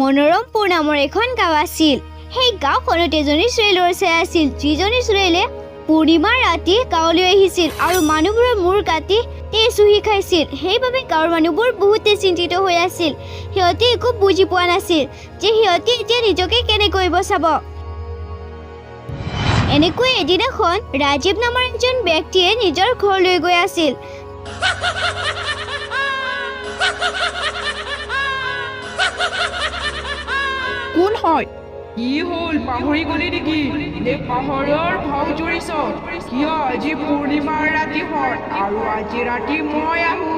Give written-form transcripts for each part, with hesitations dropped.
মনোৰমপুৰ নামৰ এখন গাঁও আছিল। সেই গাঁওখনত এজনী চুৰেলৰ চাই আছিল, যিজনী চুৰেলে পূৰ্ণিমাৰ ৰাতি গাঁৱলৈ আহিছিল আৰু মানুহবোৰৰ মূৰ কাটি তেজ চুহি খাইছিল। সেইবাবে গাঁৱৰ মানুহবোৰ বহুতে চিন্তিত হৈ আছিল। সিহঁতে একো বুজি পোৱা নাছিল যে সিহঁতে এতিয়া নিজকে কেনেকৈ বচাব। এনেকৈ এদিনাখন ৰাজীৱ নামৰ এজন ব্যক্তিয়ে নিজৰ ঘৰলৈ গৈ আছিল। কোন হয়? কি হ'ল, পাহৰি গলি নেকি নে পাহৰৰ ভাও জুৰিছ? কিয়, আজি পূৰ্ণিমাৰ ৰাতি হয় আৰু আজি ৰাতি মই আহো।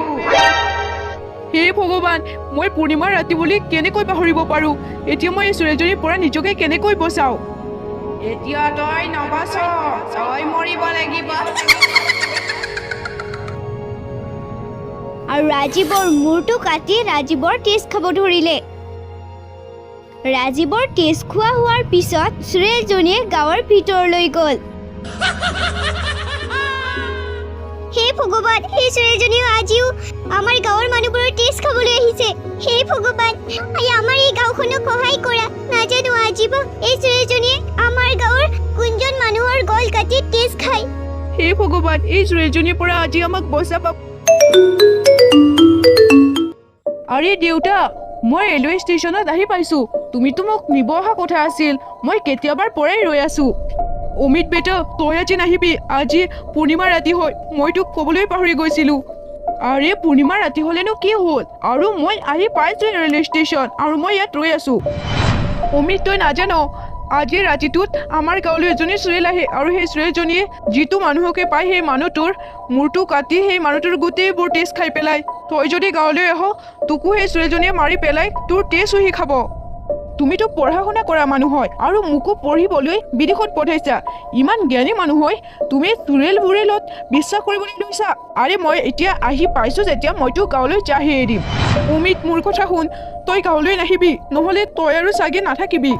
হে ভগৱান, মই পূৰ্ণিমাৰ ৰাতি বুলি কেনেকৈ পাহৰিব পাৰো? এতিয়া মই এই চোৰেজনীৰ পৰা নিজকে কেনেকৈ বচাওঁ? এতিয়া তই নাবাচ, তই মৰিব লাগিব। আৰু ৰাজীৱৰ মূৰটো কাটি ৰাজীৱৰ তেজ খাব ধৰিলে। ৰাজীৱৰ তেজ খোৱা হোৱাৰ পিছত চুৰেলজনীয়ে গাঁৱৰ ভিতৰলৈ গ'ল। হে ভগৱান, সেই চুৰেলজনীও আজিও আমাৰ গাঁৱৰ মানুহবোৰৰ তেজ খাবলৈ আহিছে। হে ভগৱান, এই আমাৰ এই গাঁওখনক সহায় কৰা। নাজানো আজি বা এই চুৰেলজনীয়ে আমাৰ গাঁৱৰ কোনজন মানুহৰ গল কাটি তেজ খায়। হে ভগৱান, এই চোৰেজনীৰ পৰা আজি আমাক বচাবা। আৰে দেউতা, মই ৰেলৱে ষ্টেচনত আহি পাইছো। তুমিতো মোক নিব অহা কথা আছিল, মই কেতিয়াবাৰ পৰাই ৰৈ আছো। অমিত বেটা, তই আজি নাহিবি, আজি পূৰ্ণিমা ৰাতি হয়, মই তোক ক'বলৈ পাহৰি গৈছিলো। আৰে পূৰ্ণিমা ৰাতি হ'লেনো কি হ'ল? আৰু মই আহি পাইছো ৰেলৱে ষ্টেচন আৰু মই ইয়াত ৰৈ আছো। অমিত, তই নাজান, আজিৰ ৰাতিটোত আমাৰ গাঁৱলৈ এজনী চুৰেল আহে আৰু সেই চুৰেলজনীয়ে যিটো মানুহকে পায় সেই মানুহটোৰ মূৰটো কাটি সেই মানুহটোৰ গোটেইবোৰ তেজ খাই পেলায়। তই যদি গাঁৱলৈ আহ, তোকো সেই চুৰেলজনীয়ে মাৰি পেলাই তোৰ তেজ চুহি খাব। তুমিতো পঢ়া শুনা কৰা মানুহ হয় আৰু মোকো পঢ়িবলৈ বিদেশত পঠাইছা। ইমান জ্ঞানী মানুহ হয় তুমি চুৰেল বুৰেলত বিশ্বাস কৰিবলৈ লৈছা? আৰে মই এতিয়া আহি পাইছো যেতিয়া মইতো গাঁৱলৈ যাহিয়ে দিম। অমিত, মোৰ কথা শুন, তই গাঁৱলৈ নাহিবি, নহ'লে তই আৰু চাগে নাথাকিবি।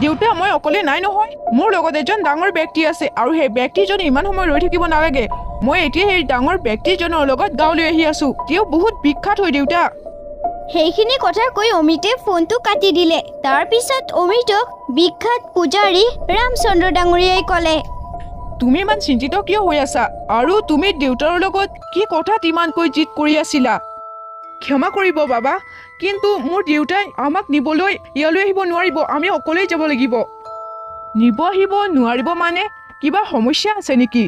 দেউতা, মই অকলে নাই নহয়, মোৰ লগত এজন ডাঙৰ ব্যক্তি আছে আৰু সেই ব্যক্তিজনে ইমান সময় ৰৈ থাকিব নালাগে। মই এতিয়া সেই ডাঙৰ ব্যক্তিজনৰ লগত গাঁৱলৈ আহি আছো। তেওঁ বহুত বিখ্যাত হয় দেউতা। সেইখিনি কথা কৈ অমিতে ফোনটো কাটি দিলে। তাৰপিছত অমিতক বিখ্যাত পূজাৰী ৰামচন্দ্ৰ ডাঙৰীয়াই ক'লে, তুমি ইমান চিন্তিত কিয় হৈ আছা আৰু তুমি দেউতাৰ লগত কি কথাত ইমানকৈ জিদ কৰি আছিলা? ক্ষমা কৰিব বাবা, কিন্তু মোৰ দেউতাই আমাক নিবলৈ ইয়ালৈ আহিব নোৱাৰিব, আমি অকলেই যাব লাগিব। নিব আহিব নোৱাৰিব মানে কিবা সমস্যা আছে নেকি?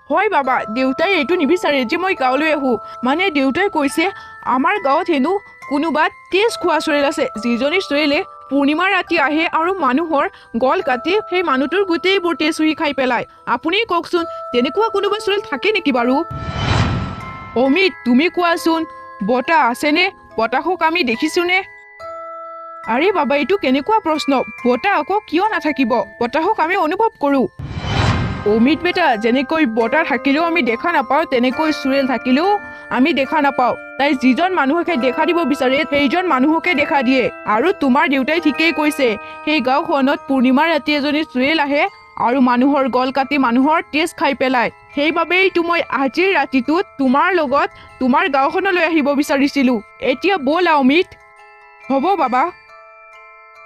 হয় বাবা, দেউতাই এইটো নিবিচাৰে যে মই গাঁৱলৈ আহোঁ। মানে দেউতাই কৈছে আমাৰ গাঁৱত হেনো কোনোবা তেজ খোৱা চুৰেল আছে, যিজনী চুৰেলে পূৰ্ণিমাৰ ৰাতি আহে আৰু মানুহৰ গল কাটি সেই মানুহটোৰ গোটেইবোৰ তেজ চুহি খাই পেলায়। আপুনি কওকচোন, তেনেকুৱা কোনোবা চুৰেল থাকে নেকি বাৰু? অমিত, তুমি কোৱাচোন, বতাহ আছেনে? বতাহক আমি দেখিছোনে? আৰে বাবা, এইটো কেনেকুৱা প্ৰশ্ন? বতাহ আকৌ কিয় নাথাকিব? বতাহক আমি অনুভৱ কৰোঁ। অমিত বেটা, যেনেকৈ বতাহ থাকিলেও আমি দেখা নাপাওঁ, তেনেকৈ চুৰেল থাকিলেও আমি দেখা নাপাওঁ। তাই যিজন মানুহকে দেখা দিব বিচাৰে সেইজন মানুহকে দেখা দিয়ে। আৰু তোমাৰ দেউতাই ঠিকেই কৈছে, সেই গাঁওখনত পূৰ্ণিমাৰ ৰাতি এজনী চুৰেল আহে আৰু মানুহৰ গল কাটি মানুহৰ তেজ খাই পেলায়। সেইবাবেইতো মই আজিৰ ৰাতিটোত তোমাৰ লগত তোমাৰ গাঁওখনলৈ আহিব বিচাৰিছিলোঁ। এতিয়া ব'লা অমিত। হ'ব বাবা।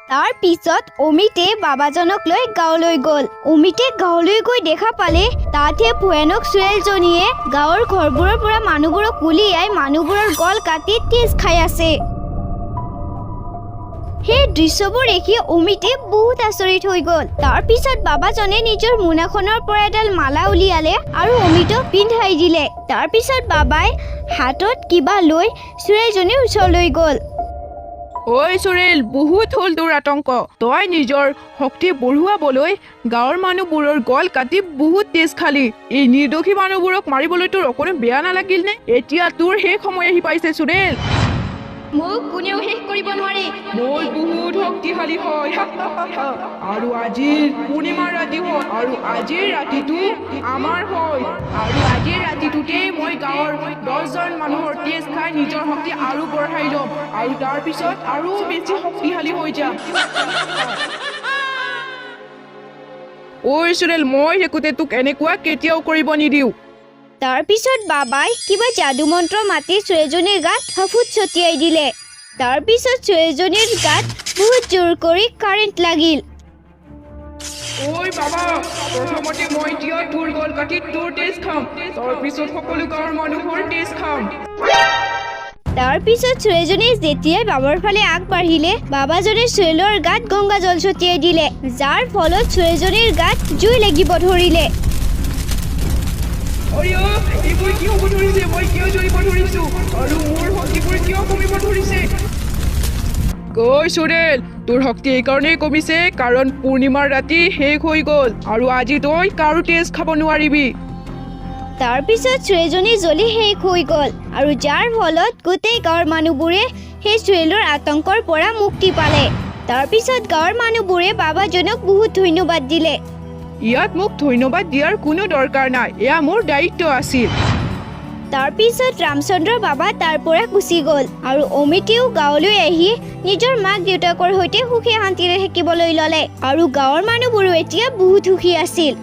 তাৰ পিছত অমিতে বাবাজনক লৈ গাঁৱলৈ গ'ল। অমিতে গাঁৱলৈ গৈ দেখা পালে তাতহে ভয়ানক চুৰেলজনীয়ে গাঁৱৰ ঘৰবোৰৰ পৰা মানুহবোৰক উলিয়াই মানুহবোৰৰ গল কাটি তেজ খাই আছে। সেই দৃশ্যবোৰ দেখি অমিতে বহুত আচৰিত হৈ গ'ল। তাৰ পিছত বাবাজনে নিজৰ মোনাখনৰ পৰা এডাল মালা উলিয়ালে আৰু অমিতক পিন্ধাই দিলে। তাৰ পিছত বাবাই হাতত কিবা লৈ চুৰেলজনীৰ ওচৰলৈ গ'ল। ঐ চুৰেল, বহুত হ'ল তোৰ আতংক। তই নিজৰ শক্তি বঢ়ুৱাবলৈ গাঁৱৰ মানুহবোৰৰ গল কাটি বহুত তেজ খালি। এই নিৰ্দোষী মানুহবোৰক মাৰিবলৈ তোৰ অকণো বেয়া নালাগিল নে? এতিয়া তোৰ শেষ সময় আহি পাইছে চুৰেল। মোক কোনেও শেষ কৰিব নোৱাৰে। মই বহুত শক্তিশালী হয় আৰু আজিৰ পূৰ্ণিমাৰ ৰাতি হয় আৰু আজিৰ ৰাতিটো আমাৰ হয় আৰু আজিৰ ৰাতিটোতেই মই গাঁৱৰ 10জন মানুহৰ তেজ খাই নিজৰ শক্তি আৰু বঢ়াই ল'ম আৰু তাৰপিছত আৰু বেছি শক্তিশালী হৈ যাম। ঐ চুৰেল, মই থাকোঁতে তোক এনেকুৱা কেতিয়াও কৰিব নিদিওঁ। তাৰ পিছত বাবাই কিবা যাদু মন্ত্ৰ মাতি চুৰেজনীৰ গাত হাফুত ছটিয়াই দিলে। তাৰপিছত চুৰেজনীৰ গাত বহুত জোৰ কৰি কাৰেণ্ট লাগিল। ঐ বাবা, প্ৰথমতে মই এতিয়া তোৰ গল কাটি তোৰ তেজ খাম, তাৰপিছত সকলো গাঁৱৰ মানুহৰ তেজ খাম। তাৰপিছত চুৰেজনী যেতিয়াই বাবাৰ ফালে আগবাঢ়িলে, বাবাজনে চুৰেলৰ গাত গংগা জল ছটিয়াই দিলে, যাৰ ফলত চুৰেজনীৰ গাত জুই লাগিব ধৰিলে। অৰে অ, এইবোৰ কি হ'ব ধৰিছে? মই কিয় জ্বলিব ধৰিছো আৰু মোৰ শক্তিবোৰ কিয় কমিব ধৰিছে? ঐ চুৰেল, তোৰ শক্তি এইকাৰণেই কমিছে কাৰণ পূৰ্ণিমাৰ ৰাতি শেষ হৈ গ'ল আৰু আজি তই কাৰো তেজ খাব নোৱাৰিবি। তাৰপিছত চুৰেজনী জ্বলি শেষ হৈ গ'ল আৰু যাৰ ফলত গোটেই গাঁৱৰ মানুহবোৰে সেই চুৰেলৰ আতংকৰ পৰা মুক্তি পালে। তাৰপিছত গাঁৱৰ মানুহবোৰে বাবাজনক বহুত ধন্যবাদ দিলে। ইয়াত মোক ধন্যবাদ দিয়াৰ কোনো দৰকাৰ নাই, এয়া মোৰ দায়িত্ব আছিল। তাৰপিছত ৰামচন্দ্ৰ বাবা তাৰ পৰা গুচি গ'ল আৰু অমিতেও গাঁৱলৈ আহি নিজৰ মাক দেউতাকৰ সৈতে সুখে শান্তিৰে থাকিবলৈ ল'লে আৰু গাঁৱৰ মানুহবোৰো এতিয়া বহুত সুখী আছিল।